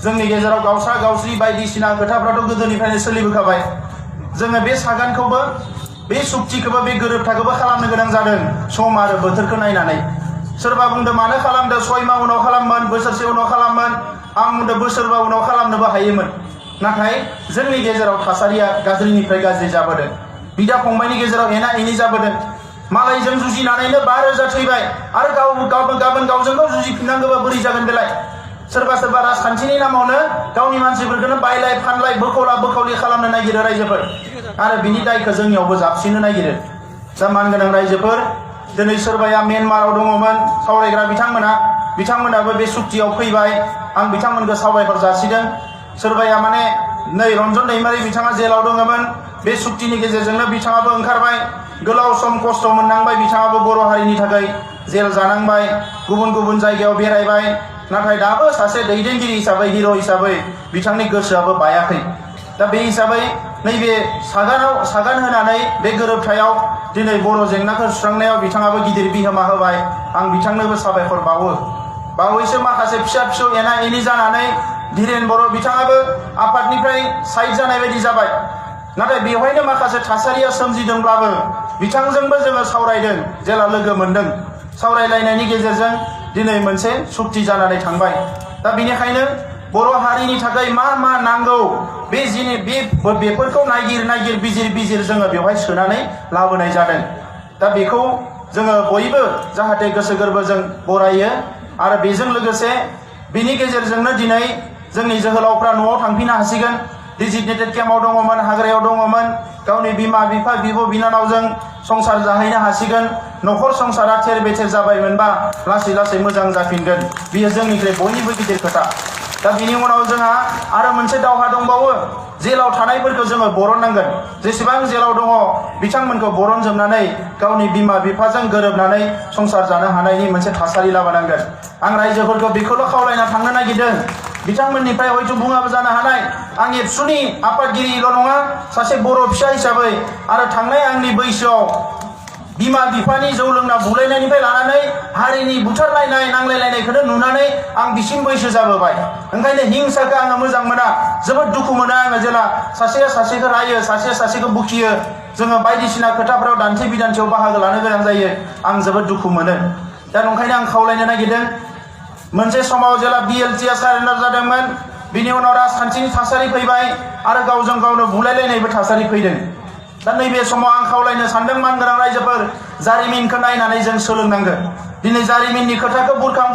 जोंनि गेजेराव गावसा गावस्रि बायदिसिना खोथाफ्राथ' गोदोनिफ्रायनो सोलिबोखाबाय। जोङो बे सागानखौबो बे सुक्तिखौबो बे गोरोबथाखौबो खालामनो गोनां जादों सम आरो बोथोरखौ नायनानै। सोरबा बुंदों मानो खालामदों 6 माह उनाव खालामोन, बोसोरसे उनाव खालामोन। आं बुंदों बोसोरबा उनाव खालामनोबो हायोमोन। नाथाय जोंनि गेजेराव थासारिया गाज्रिनिफ्राय गाज्रि जाबोदों। बिदा फंबायनि गेजेराव एना एनि जाबोदों। मालायजों जुजिनानैनो 5,000 थैबाय आरो गाबोन गावजों गाव जुजिफिननांगौबा बोरै जागोन बेलाय? सोरबा सोरबा राजखान्थिनि नामावनो गावनि मानसिफोरखौनो बायलाय फानलाय बोखावला बोखावलि खालामनो नागिरो रायजोफोर, आरो बिनि दायखौ जोंनियावबो जाबसिननो नागिरो। दा मानगोनां रायजोफोर, दिनै सोरबाया म्यानमाराव दङमोन सावरायग्रा बिथांमोनाबो बे सुक्तियाव फैबाय। आं बिथांमोनखौ साबायखर जासिदों। सोरबाया माने नै रन्जन दैमारि बिथाङा जेलाव दङमोन, बे सुक्तिनि गेजेरजोंनो बिथाङाबो ओंखारबाय। गोलाव सम खस्थ' मोननांबाय बिथाङाबो बर' हारिनि थाखाय जेल जानांबाय, गुबुन गुबुन जायगायाव बेरायबाय। नाथाय दाबो सासे दैदेनगिरि हिसाबै हिर' हिसाबै बिथांनि गोसोआबो बायाखै। दा बे हिसाबै नैबे सागान होनानै बे गोरोबथायाव दिनै बर' जेंनाखौ सुस्रांनायाव बिथाङाबो गिदिर बिहोमा होबाय। आं बिथांनोबो साबायखर बावो। बावैसो माखासे फिसा फिसौ एना एनि जानानै धीरेन बर' बिथाङाबो आफादनिफ्राय साइड जानाय बायदि जाबाय। नाथाय बेवहायनो माखासे थासारिया सोमजिदोंब्लाबो बिथांजोंबो जोङो सावरायदों, जेला लोगो मोनदों। सावरायलायनायनि गेजेरजों दिनै मोनसे सुक्ति जानानै थांबाय। दा बेनिखायनो बर' हारिनि थाखाय मा मा नांगौ बेफोरखौ नागिर बिजिर जोङो बेवहाय सोनानै लाबोनाय जादों। दा बेखौ जोङो बयबो जाहाथे गोसो गोरबोजों बरायो। आरो बेजों लोगोसे बिनि गेजेरजोंनो दिनै जोंनि जोहोलावफ्रा न'आव थांफिननो हासिगोन। डिजिगनेटेड केम्पआव दङमोन, हाग्रायाव दङमोन, गावनि बिमा बिफा बिब' बिनानावजों संसार जाहैनो हासिगोन। न'खर संसारा थेर बेथेर जाबायमोनबा लासै लासै मोजां जाफिनगोन। बियो जोंनिफ्राय बयनिबो गिदिर खोथा। दा बिनि उनाव जोंहा आरो मोनसे दावहा दंबावो। जेलाव थानायफोरखौ जोङो बरननांगोन। जेसेबां जेलाव दङ बिथांमोनखौ बरनजोबनानै गावनि बिमा बिफाजों गोरोबनानै संसार जानो हानायनि मोनसे थासारि लाबोनांगोन। आं रायजोफोरखौ बेखौल' खावलायना थांनो नागिरदों। बिथांमोननिफ्राय हयथ' बुङाबो जानो हानाय। आं एबसुनि आफादगिरिल' नङा, सासे बर' फिसा हिसाबै आरो थांनाय आंनि बैसोआव बिमा बिफानि जौ लोंना बुलायनायनिफ्राय लानानै हारिनि बुथारलायनाय नांलायलायनायखौनो नुनानै आं बिसिम बैसो जाबोबाय। ओंखायनो हिंसाखौ आङो मोजां मोना। जोबोद दुखु मोनो आङो जेला सासेया सासेखौ रायो, सासेया सासेखौ बुखियो। जोङो बायदिसिना खोथाफोराव दान्थे बिदान्थेयाव बाहागो लानो गोनां जायो। आं जोबोद दुखु मोनो। दा ओंखायनो आं खावलायनो नागिरदों, मोनसे समाव जेला BLTआ सारेन्डार जादोंमोन, बिनि उनाव राजखान्थिनि थासारि फैबाय आरो गावजों गावनो बुलायलायनायबो थासारि फैदों। दा नैबे समाव आं खावलायनो सानदों मानगोनां रायजोफोर, जारिमिनखौ नायनानै जों सोलोंनांगोन। दिनै जारिमिननि खोथाखौ बुरखां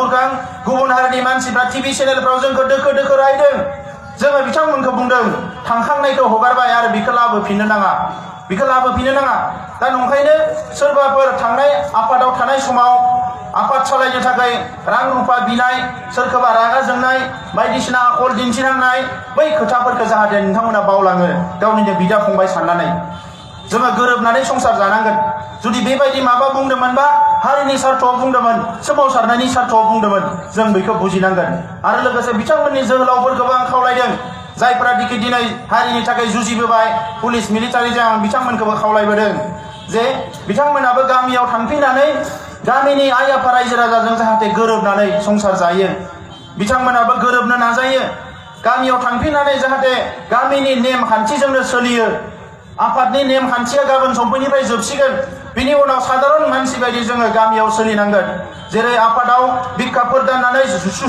गुबुन हारिनि मानसिफ्रा TV चेनेलफ्राव जोंखौ दोखो रायदों। जोङो बिथांमोनखौ बुंदों थांखांनायखौ हगारबाय आरो बेखौ लाबोफिननो नाङा। दा नंखायनो सोरबाफोर थांनाय आफादाव थानाय समाव आफाद सालायनो थाखाय रां रुफा बिनाय, सोरखौबा रागा जोंनाय, बायदिसिना आखल दिन्थिनांनाय, बै खोथाफोरखौ जाहाथे नोंथांमोना बावलाङो गावनिनो बिदा फंबाय साननानै। जोङो गोरोबनानै संसार जानांगोन। जुदि बेबायदि माबा बुंदोंमोनबा हारिनि सार्थआव बुंदोंमोन, सोमावसारनायनि सार्थआव बुंदोंमोन, जों बेखौ बुजिनांगोन। आरो लोगोसे बिथांमोननि जोहोलावफोरखौबो आं खावलायदों, जायफोरा दिनै हारिनि थाखाय जुजिबोबाय, पुलिस मिलिटारिजों आं बिथांमोनखौबो खावलायबोदों जे बिथांमोनाबो गामियाव थांफिननानै गामिनि आइ आफा रायजो राजाजों जाहाथे गोरोबनानै संसार जायो। बिथांमोनाबो गोरोबनो नाजायो। गामियाव थांफिननानै जाहाथे गामिनि नेमखान्थिजोंनो सोलियो। आफादनि नेमखान्थिया गाबोन समफोरनिफ्राय जोबसिगोन। बिनि उनाव साधारन मानसि बायदि जोङो गामियाव सोलिनांगोन। जेरै आफादाव बिखाफोर दाननानै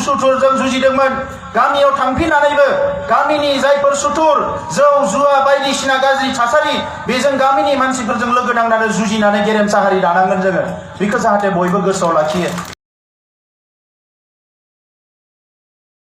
सुथुरजों जुजिदोंमोन, गामियाव थांफिननानैबो गामिनि जायफोर सुथुर जौ जुवा बायदिसिना गाज्रि थासारि, बेजों गामिनि मानसिफोरजों लोगो नांनानै जुजिनानै गेरेमसा हारि दानांगोन जोङो। बेखौ जाहाथे बयबो गोसोआव लाखियो।